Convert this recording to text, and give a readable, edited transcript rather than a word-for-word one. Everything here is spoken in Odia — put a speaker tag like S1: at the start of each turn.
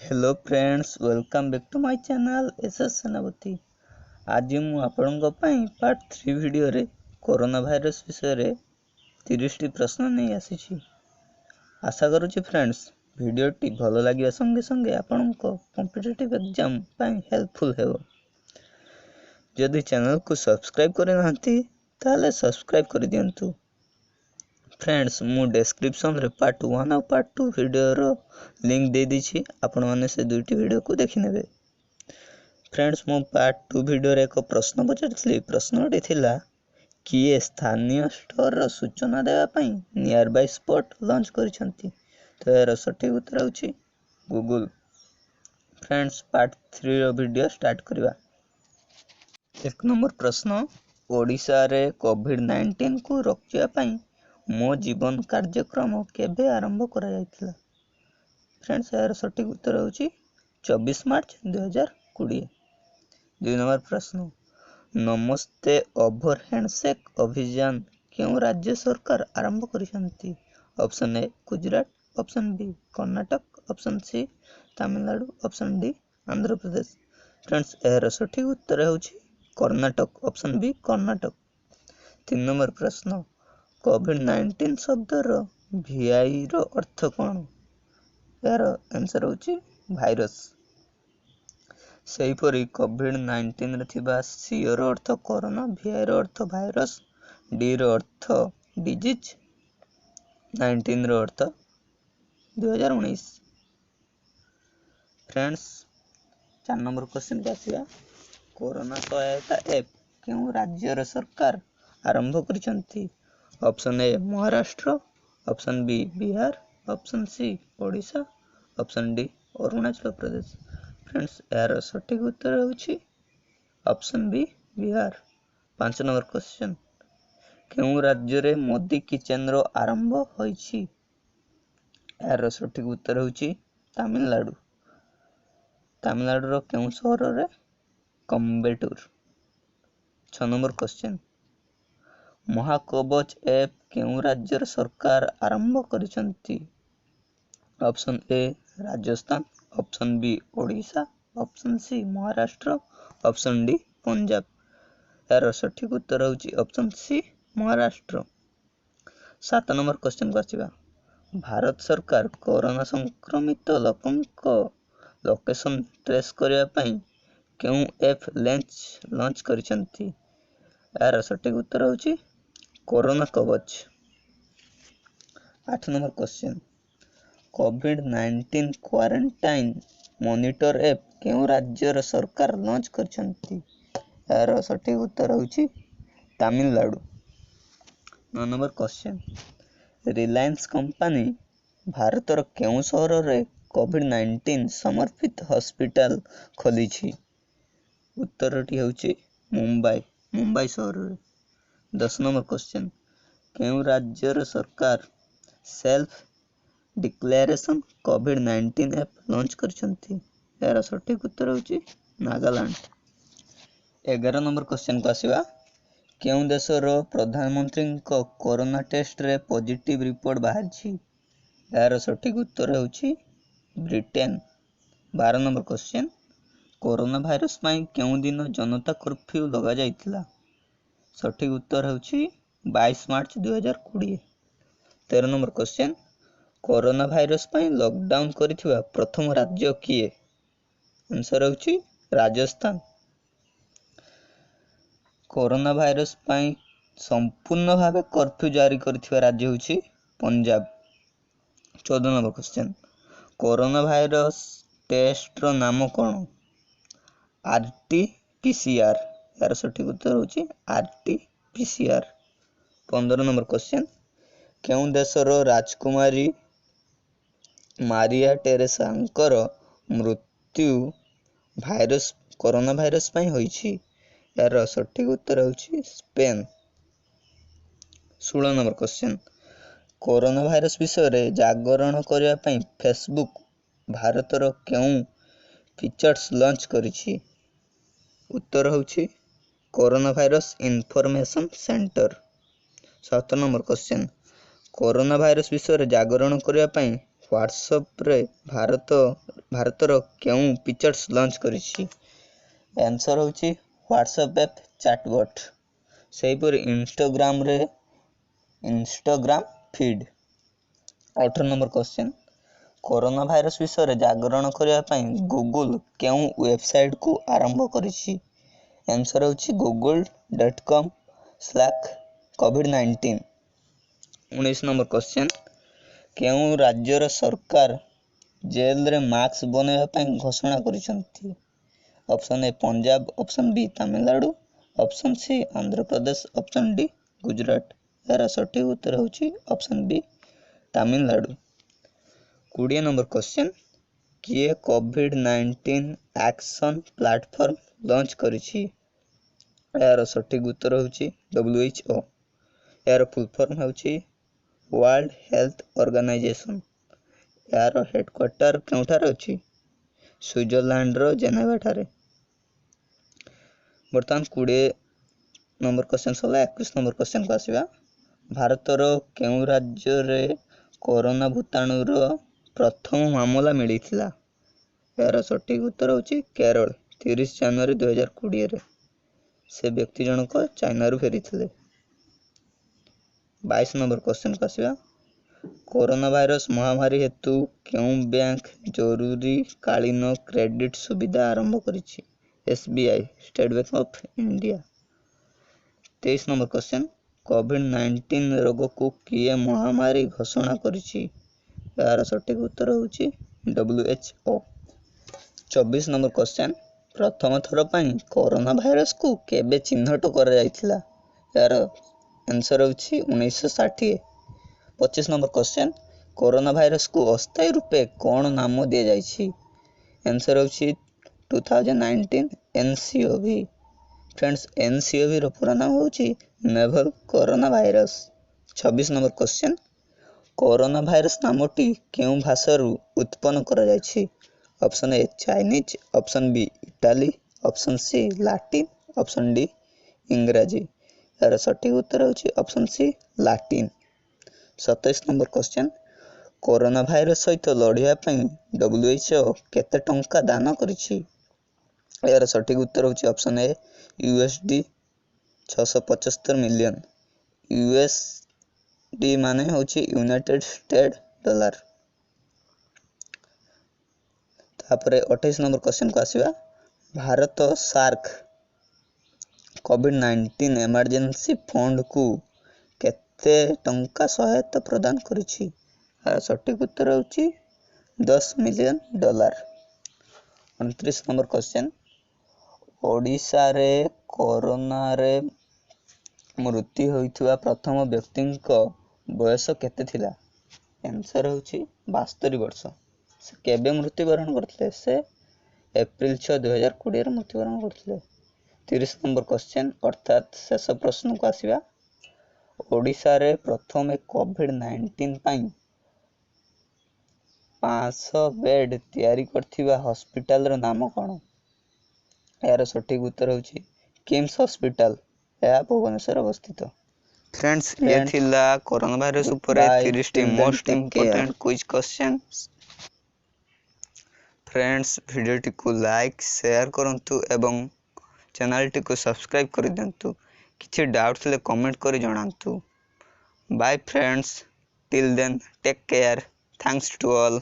S1: Hello friends, welcome back to my channel S S ସେନାପତି। ଆଜି ମୁଁ ଆପଣଙ୍କ ପାଇଁ ପାର୍ଟ 3 ଭିଡ଼ିଓରେ କରୋନା ଭାଇରସ୍ ବିଷୟରେ 30ଟି ପ୍ରଶ୍ନ ନେଇ ଆସିଛି। ଆଶା କରୁଛି ଫ୍ରେଣ୍ଡସ୍, ଭିଡ଼ିଓଟି ଭଲ ଲାଗିବା ସଙ୍ଗେ ସଙ୍ଗେ ଆପଣଙ୍କ କମ୍ପିଟେଟିଭ୍ ଏକ୍ଜାମ୍ ପାଇଁ ହେଲ୍ପଫୁଲ୍ ହେବ। ଯଦି ଚ୍ୟାନେଲକୁ ସବସ୍କ୍ରାଇବ୍ କରିନାହାନ୍ତି, ତାହେଲେ ସବସ୍କ୍ରାଇବ୍ କରିଦିଅନ୍ତୁ। ଫ୍ରେଣ୍ଡସ୍, ମୁଁ ଡେସ୍କ୍ରିପସନ୍ରେ ପାର୍ଟ 1 ଆଉ ପାର୍ଟ 2 ଭିଡ଼ିଓର ଲିଙ୍କ୍ ଦେଇଦେଇଛି, ଆପଣମାନେ ସେ ଦୁଇଟି ଭିଡ଼ିଓକୁ ଦେଖିନେବେ। ଫ୍ରେଣ୍ଡସ୍, ମୁଁ ପାର୍ଟ 2 ଭିଡ଼ିଓରେ ଏକ ପ୍ରଶ୍ନ ପଚାରିଥିଲି। ପ୍ରଶ୍ନଟି ଥିଲା, କିଏ ସ୍ଥାନୀୟ ଷ୍ଟୋରର ସୂଚନା ଦେବା ପାଇଁ ନିୟର ବାଇ ସ୍ପଟ୍ ଲଞ୍ଚ କରିଛନ୍ତି? ତ ଏହାର ସଠିକ୍ ଉତ୍ତର ହେଉଛି ଗୁଗୁଲ୍। ଫ୍ରେଣ୍ଡସ୍, ପାର୍ଟ 3ର ଭିଡ଼ିଓ ଷ୍ଟାର୍ଟ କରିବା। 1 ନମ୍ବର ପ୍ରଶ୍ନ, ଓଡ଼ିଶାରେ କୋଭିଡ଼ 19କୁ ରୋକିବା ପାଇଁ ମୋ ଜୀବନ କାର୍ଯ୍ୟକ୍ରମ କେବେ ଆରମ୍ଭ କରାଯାଇଥିଲା? ଫ୍ରେଣ୍ଡସ୍, ଏହାର ସଠିକ୍ ଉତ୍ତର ହେଉଛି 24 ମାର୍ଚ୍ଚ 2020। 2 ନମ୍ବର ପ୍ରଶ୍ନ, ନମସ୍ତେ ଓଭର ହ୍ୟାଣ୍ଡସେକ୍ ଅଭିଯାନ କେଉଁ ରାଜ୍ୟ ସରକାର ଆରମ୍ଭ କରିଛନ୍ତି? Option A Gujarat, option B Karnataka, option C Tamil Nadu, option D Andhra Pradesh. Friends, ଏହାର ସଠିକ୍ ଉତ୍ତର ହେଉଛି Karnataka, option B Karnataka. 3 number ପ୍ରଶ୍ନ, କୋଭିଡ଼ 19 ଶବ୍ଦର ଭିଆଇର ଅର୍ଥ କ'ଣ? ଏହାର ଆନ୍ସର୍ ହେଉଛି ଭାଇରସ୍। ସେହିପରି କୋଭିଡ଼ 19ରେ ଥିବା ସିଓର ଅର୍ଥ କରୋନା, ଭିଆଇର ଅର୍ଥ ଭାଇରସ୍, ଡିର ଅର୍ଥ ଡିଜିଜ୍, 19ର ଅର୍ଥ 2019। ଫ୍ରେଣ୍ଡସ୍, 4 ନମ୍ବର କ୍ୱେଶ୍ଚିନ୍କୁ ଆସିବା। କରୋନା ସହାୟତା ଆପ୍ କେଉଁ ରାଜ୍ୟର ସରକାର ଆରମ୍ଭ କରିଛନ୍ତି? Option A Maharashtra, option B Bihar, option C Odisha, option D Arunachal Pradesh. Friends, ଏହାର ସଠିକ୍ ଉତ୍ତର ହେଉଛି option B Bihar. 5 number question, କେଉଁ ରାଜ୍ୟରେ ମୋଦି କିଚେନ୍ର ଆରମ୍ଭ ହୋଇଛି? ଏହାର ସଠିକ୍ ଉତ୍ତର ହେଉଛି ତାମିଲନାଡ଼ୁ। ତାମିଲନାଡ଼ୁର କେଉଁ ସହରରେ? କୋଏମ୍ବାଟୁର। 6 ନମ୍ବର କ୍ୱେଶ୍ଚନ୍, ମହାକବଚ ଆପ୍ କେଉଁ ରାଜ୍ୟର ସରକାର ଆରମ୍ଭ କରିଛନ୍ତି? Option A Rajasthan, option B Odisha, option C Maharashtra, option D Punjab. ଏହାର ସଠିକ୍ ଉତ୍ତର ହେଉଛି ଅପସନ୍ ସି ମହାରାଷ୍ଟ୍ର। 7 ନମ୍ବର କ୍ୱେଶ୍ଚନ୍କୁ ଆସିବା। ଭାରତ ସରକାର କରୋନା ସଂକ୍ରମିତ ଲୋକଙ୍କ ଲୋକେସନ୍ ଟ୍ରେସ୍ କରିବା ପାଇଁ କେଉଁ ଆପ୍ ଲଞ୍ଚ କରିଛନ୍ତି? ଏହାର ସଠିକ୍ ଉତ୍ତର ହେଉଛି କରୋନା କବଚ। 8 number question, Covid 19 quarantine monitor app କେଉଁ ରାଜ୍ୟର ସରକାର ଲଞ୍ଚ କରିଛନ୍ତି? ଏହାର ସଠିକ୍ ଉତ୍ତର ହେଉଛି Tamil Nadu. 9 number question, Reliance company ଭାରତର କେଉଁ ସହରରେ କୋଭିଡ଼ 19 ସମର୍ପିତ ହସ୍ପିଟାଲ ଖୋଲିଛି? ଉତ୍ତରଟି ହେଉଛି ମୁମ୍ବାଇ, ମୁମ୍ବାଇ ସହରରେ। 10 ନମ୍ବର କ୍ୱେଶ୍ଚନ୍, କେଉଁ ରାଜ୍ୟର ସରକାର self declaration covid 19 app launch କରିଛନ୍ତି? ଏହାର ସଠିକ୍ ଉତ୍ତର ହେଉଛି ନାଗାଲାଣ୍ଡ। 11 ନମ୍ବର କ୍ୱେଶ୍ଚନ୍କୁ ଆସିବା। କେଉଁ ଦେଶର ପ୍ରଧାନମନ୍ତ୍ରୀଙ୍କ କରୋନା ଟେଷ୍ଟରେ ପଜିଟିଭ୍ ରିପୋର୍ଟ ବାହାରିଛି? ଏହାର ସଠିକ୍ ଉତ୍ତର ହେଉଛି Britain. 12 number question, corona virus ପାଇଁ କେଉଁ ଦିନ ଜନତା କର୍ଫ୍ୟୁ ଲଗାଯାଇଥିଲା? ସଠିକ୍ ଉତ୍ତର ହେଉଛି 22 March 2020। 13 number question, corona virus ପାଇଁ ଲକଡାଉନ୍ କରିଥିବା ପ୍ରଥମ ରାଜ୍ୟ କିଏ? ଆନ୍ସର୍ ହେଉଛି ରାଜସ୍ଥାନ। କରୋନା ଭାଇରସ୍ ପାଇଁ ସମ୍ପୂର୍ଣ୍ଣ ଭାବେ କର୍ଫ୍ୟୁ ଜାରି କରିଥିବା ରାଜ୍ୟ ହେଉଛି Punjab. 14 number question, corona virus ଟେଷ୍ଟର ନାମ କ'ଣ? R T P C R. ଏହାର ସଠିକ୍ ଉତ୍ତର ହେଉଛି R T P C R. 15 number question, କେଉଁ ଦେଶର ରାଜକୁମାରୀ ମାରିଆ ଟେରେସାଙ୍କର ମୃତ୍ୟୁ କରୋନା ଭାଇରସ୍ ପାଇଁ ହୋଇଛି? ଏହାର ସଠିକ୍ ଉତ୍ତର ହେଉଛି Spain. 16 number question, corona virus ବିଷୟରେ ଜାଗରଣ କରିବା ପାଇଁ ଫେସବୁକ୍ ଭାରତର କେଉଁ ଫିଚର୍ସ ଲଞ୍ଚ କରିଛି? ଉତ୍ତର ହେଉଛି corona virus information centre. 17 number question, corona virus ବିଷୟରେ ଜାଗରଣ କରିବା ପାଇଁ ହ୍ୱାଟ୍ସଆପ୍ରେ ଭାରତ ଭାରତର କେଉଁ ଫିଚର୍ସ ଲଞ୍ଚ କରିଛି? ଆନ୍ସର୍ ହେଉଛି ହ୍ୱାଟ୍ସଆପ୍ ଆପ୍ ଚାଟବଟ୍। ସେହିପରି ଇନଷ୍ଟାଗ୍ରାମରେ Instagram feed. 18 number question, corona virus ବିଷୟରେ ଜାଗରଣ କରିବା ପାଇଁ ଗୁଗୁଲ କେଉଁ ୱେବସାଇଟ୍କୁ ଆରମ୍ଭ କରିଛି? ଆନ୍ସର୍ ହେଉଛି google.com/covid19। 19 number question, କେଉଁ ରାଜ୍ୟର ସରକାର ଜେଲରେ ମାସ୍କ ବନାଇବା ପାଇଁ ଘୋଷଣା କରିଛନ୍ତି? Option A Punjab, option B Tamil Nadu, option C Andhra Pradesh, option D Gujarat. ଏହାର ସଠିକ୍ ଉତ୍ତର ହେଉଛି option B Tamil Nadu. 20 number question, କିଏ କୋଭିଡ଼-19 ଆକ୍ସନ୍ ପ୍ଲାଟଫର୍ମ ଲଞ୍ଚ କରିଛି? ଏହାର ସଠିକ୍ ଉତ୍ତର ହେଉଛି WHO। ଏହାର ଫୁଲ୍ ଫର୍ମ ହେଉଛି ୱାର୍ଲଡ ହେଲ୍ଥ ଅର୍ଗାନାଇଜେସନ୍। ଏହାର ହେଡ଼କ୍ୱାର୍ଟର କେଉଁଠାରେ ଅଛି? ସୁଇଜରଲ୍ୟାଣ୍ଡର ଜେନେଭାଠାରେ। ବର୍ତ୍ତମାନ 20 ନମ୍ବର କ୍ୱେଶ୍ଚନ୍ ସରିଲା। 21 ନମ୍ବର କ୍ୱେଶ୍ଚନ୍କୁ ଆସିବା। ଭାରତର କେଉଁ ରାଜ୍ୟରେ କରୋନା ଭୂତାଣୁର ପ୍ରଥମ ମାମଲା ମିଳିଥିଲା? ଏହାର ସଠିକ୍ ଉତ୍ତର ହେଉଛି କେରଳ, 30 ଜାନୁଆରୀ 2020ରେ। ସେ ବ୍ୟକ୍ତି ଜଣକ ଚାଇନାରୁ ଫେରିଥିଲେ। 22 ନମ୍ବର କ୍ୱେଶ୍ଚନ୍କୁ ଆସିବା। କରୋନା ଭାଇରସ୍ ମହାମାରୀ ହେତୁ କେଉଁ ବ୍ୟାଙ୍କ ଜରୁରୀକାଳୀନ କ୍ରେଡିଟ୍ ସୁବିଧା ଆରମ୍ଭ କରିଛି? SBI, state bank of India. 23 number question, କୋଭିଡ଼-19 ରୋଗକୁ କିଏ ମହାମାରୀ ଘୋଷଣା କରିଛି? ଏହାର ସଠିକ୍ ଉତ୍ତର ହେଉଛି WHO। 24 number question, ପ୍ରଥମ ଥର ପାଇଁ କରୋନା ଭାଇରସକୁ କେବେ ଚିହ୍ନଟ କରାଯାଇଥିଲା? ଏହାର ଆନ୍ସର୍ ହେଉଛି 1960। 25 ନମ୍ବର କ୍ୱେଶ୍ଚନ୍, କରୋନା ଭାଇରସକୁ ଅସ୍ଥାୟୀ ରୂପେ କ'ଣ ନାମ ଦିଆଯାଇଛି? ଆନ୍ସର୍ ହେଉଛି 2019 NCOV। Friends, ଏନ୍ସିଓଭିର ପୁରା ନାମ ହେଉଛି novel corona virus. 26 number question, corona virus ନାମଟି କେଉଁ ଭାଷାରୁ ଉତ୍ପନ୍ନ କରାଯାଇଛି? Option A Chinese, option B Italy, option C Latin, option D ଇଂରାଜୀ। ଏହାର ସଠିକ୍ ଉତ୍ତର ହେଉଛି option C Latin. 27 number question, corona virus ସହିତ ଲଢ଼ିବା ପାଇଁ WHO କେତେ ଟଙ୍କା ଦାନ କରିଛି? ଏହାର ସଠିକ୍ ଉତ୍ତର ହେଉଛି option A USD 675 million. USD ମାନେ ହେଉଛି ୟୁନାଇଟେଡ୍ ଷ୍ଟେଟ୍ ଡଲାର। ତାପରେ 28 ନମ୍ବର କ୍ୱେଶ୍ଚନ୍କୁ ଆସିବା। ଭାରତ ସାର୍କ କୋଭିଡ଼-19 ଏମର୍ଜେନ୍ସି ଫଣ୍ଡକୁ କେତେ ଟଙ୍କା ସହାୟତା ପ୍ରଦାନ କରିଛି? ଏହାର ସଠିକ୍ ଉତ୍ତର ହେଉଛି 10 ମିଲିୟନ ଡଲାର। 29 ନମ୍ବର କ୍ୱେଶ୍ଚନ୍, ଓଡ଼ିଶାରେ କରୋନାରେ ମୃତ୍ୟୁ ହୋଇଥିବା ପ୍ରଥମ ବ୍ୟକ୍ତିଙ୍କ ବୟସ କେତେ ଥିଲା? ଆନ୍ସର୍ ହେଉଛି 72 ବର୍ଷ। ସେ କେବେ ମୃତ୍ୟୁବରଣ କରିଥିଲେ? ସେ ଏପ୍ରିଲ 6 2020ରେ ମୃତ୍ୟୁବରଣ କରିଥିଲେ। 30 ନମ୍ବର କ୍ୱେଶ୍ଚନ୍ ଅର୍ଥାତ୍ ଶେଷ ପ୍ରଶ୍ନକୁ ଆସିବା। ଓଡ଼ିଶାରେ ପ୍ରଥମେ କୋଭିଡ଼-19 ପାଇଁ 500 ବେଡ୍ ତିଆରି କରିଥିବା ହସ୍ପିଟାଲର ନାମ କ'ଣ? ଏହାର ସଠିକ୍ ଉତ୍ତର ହେଉଛି କିମ୍ସ ହସ୍ପିଟାଲ। ଏହା ଭୁବନେଶ୍ୱରରେ ଅବସ୍ଥିତ। ଫ୍ରେଣ୍ଡସ୍, ଇଏ ଥିଲା କରୋନା ଭାଇରସ ଉପରେ 30ଟି most important quiz question. Friends, ଭିଡ଼ିଓଟିକୁ ଲାଇକ୍ ସେୟାର କରନ୍ତୁ ଏବଂ ଚ୍ୟାନେଲଟିକୁ ସବସ୍କ୍ରାଇବ୍ କରିଦିଅନ୍ତୁ। କିଛି ଡାଉଟ୍ ଥିଲେ କମେଣ୍ଟ କରି ଜଣାନ୍ତୁ। Bye friends, till then take care, thanks to all.